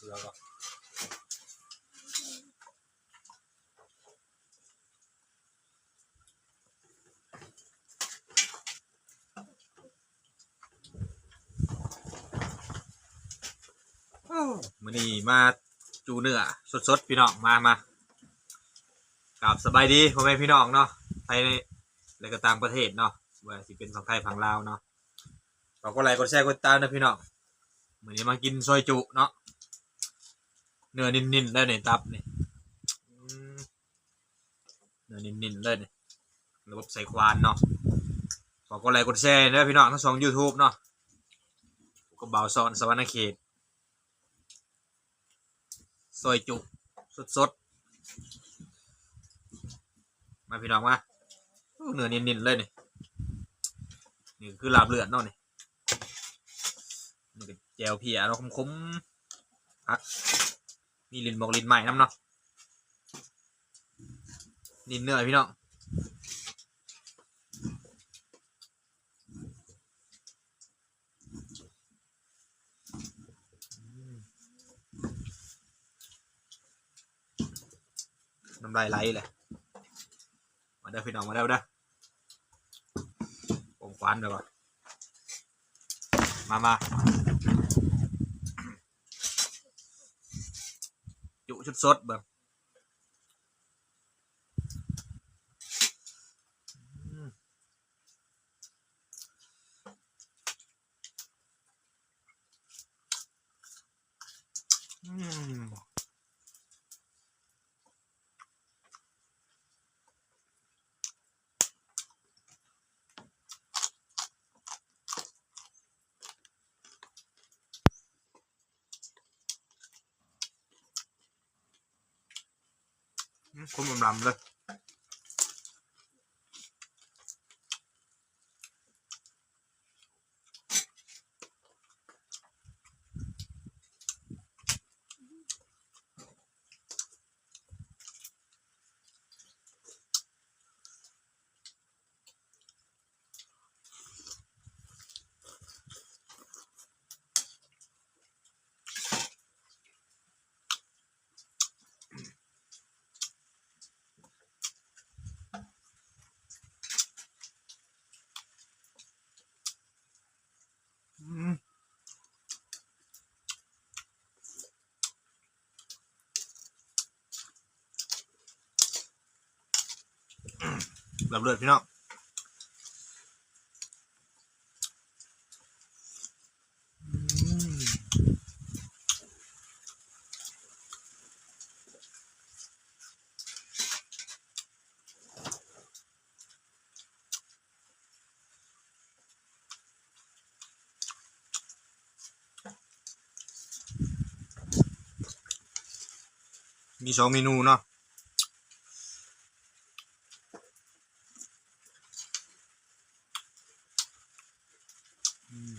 ເກືອເນາະ. ໂອ້ ມື້ນີ້ມາຈູເນື້ອສົດໆ ພີ່ນ້ອງ ມາ ມາ ກາບສະບາຍດີພໍ່ແມ່ພີ່ນ້ອງເນາະ ໄທ ແລະກໍຕ່າງປະເທດເນາະ ບໍ່ວ່າຊິເປັນຝັ່ງໄທຝັ່ງລາວເນາະ. ຝາກກົດໄລກົດແຊກົດຕິດຕາມເດີພີ່ນ້ອງ. ມື້ນີ້ມາກິນຊອຍຈຸເນາະ ເນື້ອເນັ້ນໆ ເລີຍນີ້ ຕັບນີ້ ອືມ ເນື້ອເນັ້ນໆ ເລີຍນີ້ ລະບົບໃສ່ຂວານເນາະ. ຝາກກົດໄລກົດແຊເດີພີ່ນ້ອງ ທັງຊ່ອງຢູທູບເນາະ ກັບບ່າວສອນສະຫວັນນະເຂດ. ຊອຍຈຸສົດໆ ມາພີ່ນ້ອງມາ. ໂອ້ ເນື້ອເນັ້ນໆ ເລີຍນີ້ ນີ້ຄືລາບເລືອດເນາະນີ້. ນີ້ກໍແຈ່ວເພຍເນາະ ຂົມໆ ຜັກ ມີລິ້ນໝາກລິ້ນໄມ້ນຳເນາະ. ນີ້ເນື້ອພີ່ນ້ອງ ອືມ ນ້ຳລາຍໄຫຼເລີຍ. ມາເດີພີ່ນ້ອງ ມາເດີ ມາເດີ ປອງຂວັນເດີວ່າ ມາ ມາ ຈຸສົດໆ ເບິ່ງ ອືມ. ອືມ ອືມ ຂົມລຳໆ ເລີຍ. ອືມ ລາບເລືອດພີ່ນ້ອງ. ອືມ ມີສອງເມນູເນາະ. ອືມ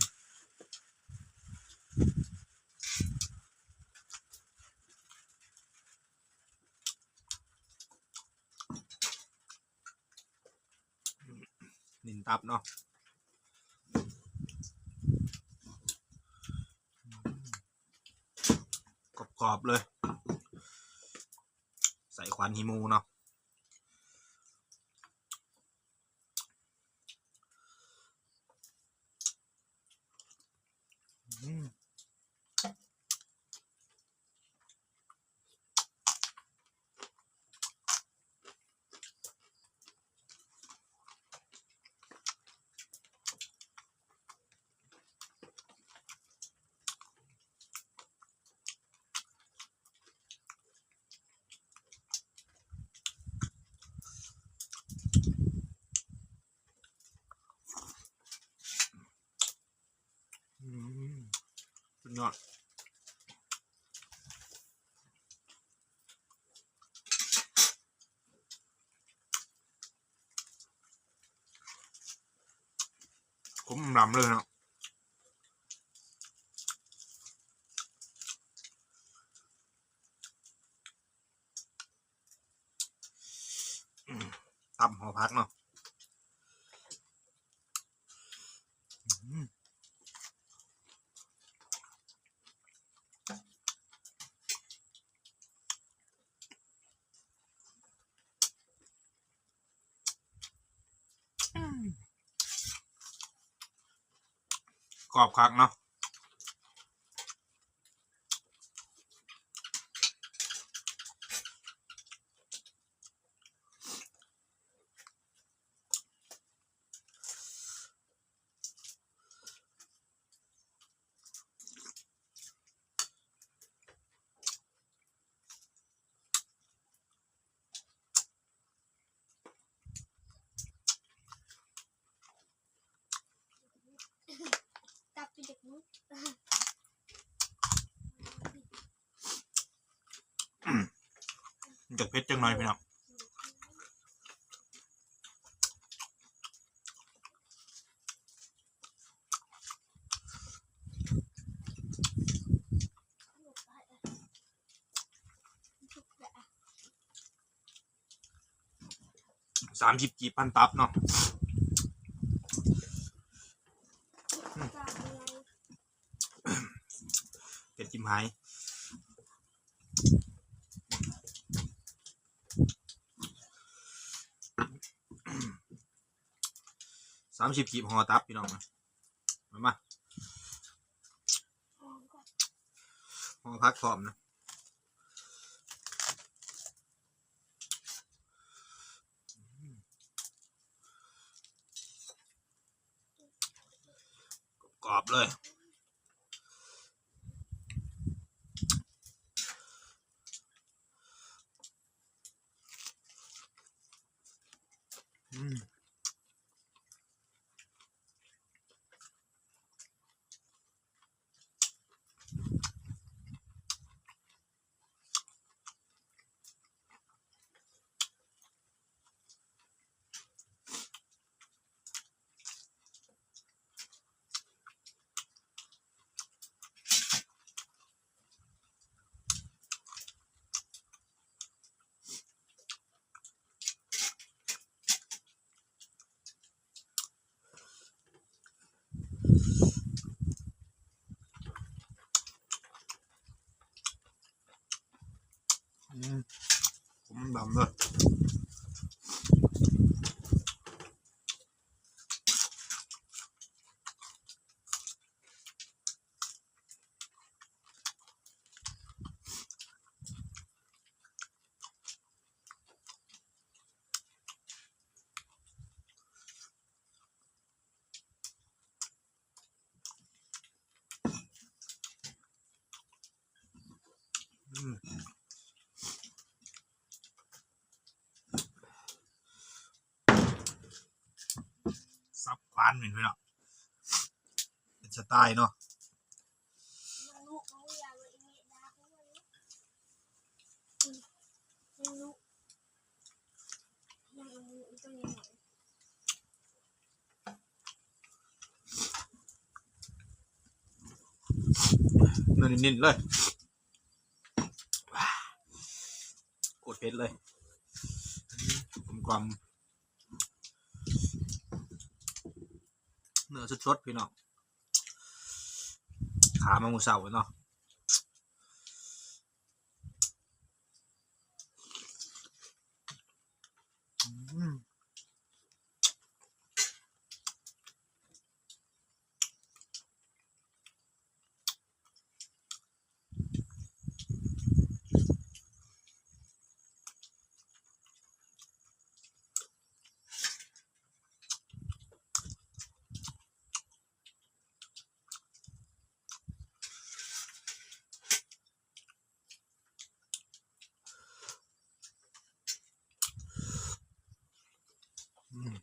ໜິ້ນຕັບເນາະ ກອບໆ ເລີຍ ໃສ່ຂວັນຫິໂມເນາະ. ອືມ ອືມ ສຸດຍອດ ຂົມລຳເລີຍເນາະ. ອືມ ຕຳຫົວຜັກເນາະ ອືມ ອືມ. ກອບຄັກເນາະ. ມັນຈະເຜັດຈັກໜ້ອຍພີ່ນ້ອງ. ສາມສິບກີບພັນຕັບເນາະ. ເຜັດຈິມຫາຍ. ສາມສິບກີບຫໍ່ຕັບພີ່ນ້ອງ. ມາ ມາ ຫໍ່ຜັກພ້ອມນະ. ກອບໆ ເລີຍ. ອືມ. ອືມ ຂົມດຳເດີ. ອືມ ສັບຂວານແມ່ນພີ່ນ້ອງ ເປັນສະໄຕເນາະ. ເນື້ອເນັ້ນໆ ເລີຍ. ໂຄດເຜັດເລີຍ ກົມກ່ອມ. ເນື້ອສົດໆ ພີ່ນ້ອງ ຂາມາມື້ເຊົ້າເນາະ. ອືມ. ອືມ.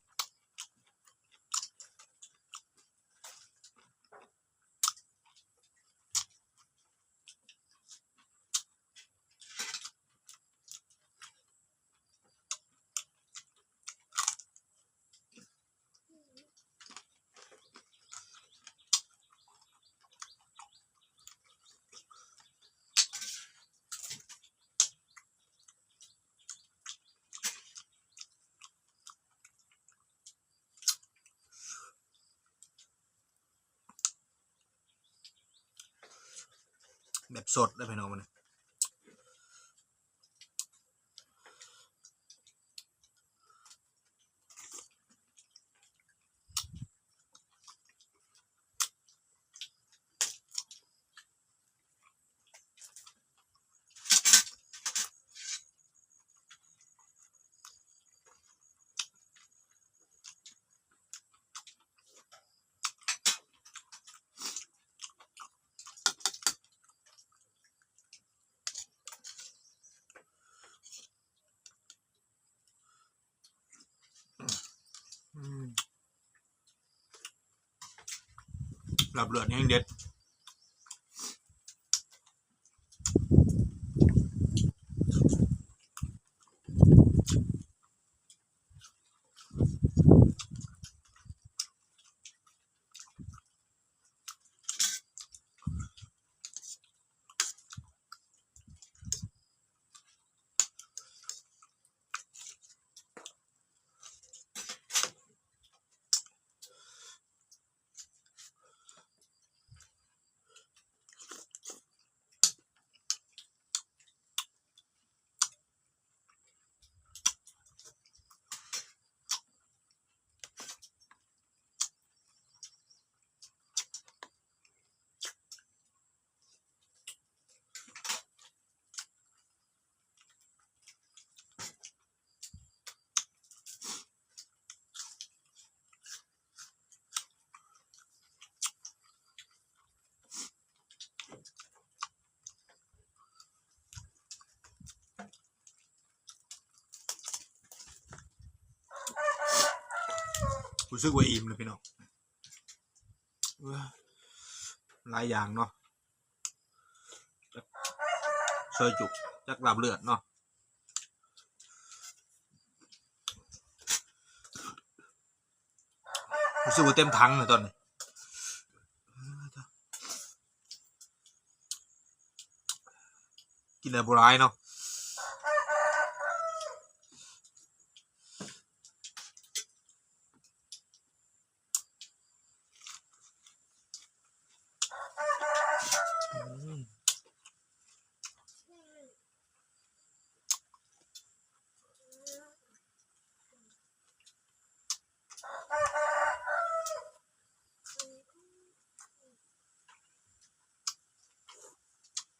ແບບສົດເດີພີ່ນ້ອງ ມື້ນີ້. ອືມ. ກັບເລືອດແຮງເດັດ. ຮູ້ສຶກວ່າອີ່ມແລ້ວພີ່ນ້ອງ. ເອີ ຫຼາຍຢ່າງເນາະ ຊອຍຈຸ ຈັກລາບເລືອດເນາະ. ຮູ້ສຶກວ່າເຕັມຖັງແລ້ວຕອນນີ້. ກິນໄດ້ບໍ່ຫຼາຍເນາະ.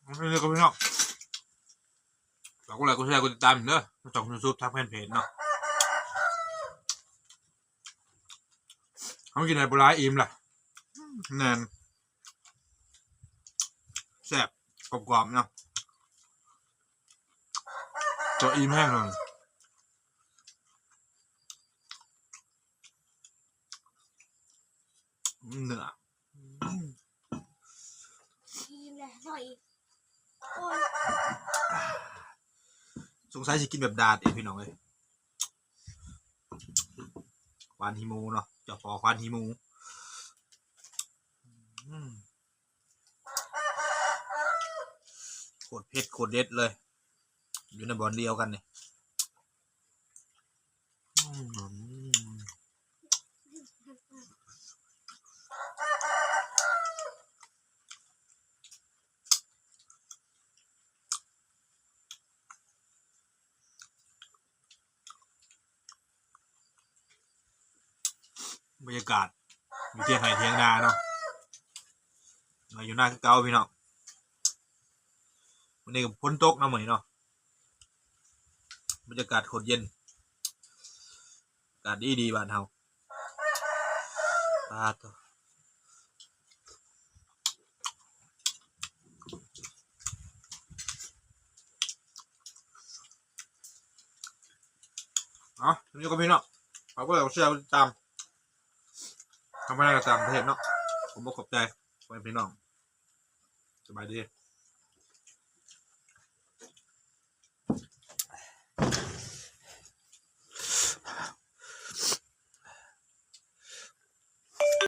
ໂອເຄ ພີ່ນ້ອງ ຝາກກົດໄລ ກົດແຊ ກົດຕິດຕາມເດີ ຊ່ອງ YouTube ທາງແຟນເພຈເນາະ. ເຮົາກິນໄດ້ບໍ່ຫຼາຍ ອີ່ມລະ ແໜ້ນ ແຊບ ກອບໆ ເນາະ ຈະອີ່ມແຮງເລີຍ. ເນື້ອ ອີ່ມແລ້ວ ຂໍອີກ ໂອ້ຍ ສົງໄສຊິກິນແບບດາດເອງ ພີ່ນ້ອງເອີຍ. ຄວານຂີ້ໝູເນາະ ເຈົ້າພໍ່ຄວານຂີ້ໝູ. ອືມ ໂຄດເຜັດ ໂຄດເດັດເລີຍ ຢູ່ໃນບ່ອນດຽວກັນນີ້. ອືມ ບັນຍາກາດຢູ່ທ່ຽງໄຮ່ທ່ຽງນາເນາະ ມາຢູ່ນາຄືເກົ່າພີ່ນ້ອງ. ມື້ນີ້ກໍຝົນຕົກເນາະ ມື້ນີ້ເນາະ ບັນຍາກາດໂຄດເຢັນ ອາກາດດີໆ ບ້ານເຮົາ. ປາດໂທ້ ເອົາ ນີ້ກໍພີ່ນ້ອງ ຝາກກົດໄລ ກົດແຊ ກົດຕິດຕາມ ທາງພາຍໃນ ແລະ ຕ່າງປະເທດເນາະ. ຂໍຂອບໃຈພໍ່ແມ່ພີ່ນ້ອງ ສະບາຍດີ.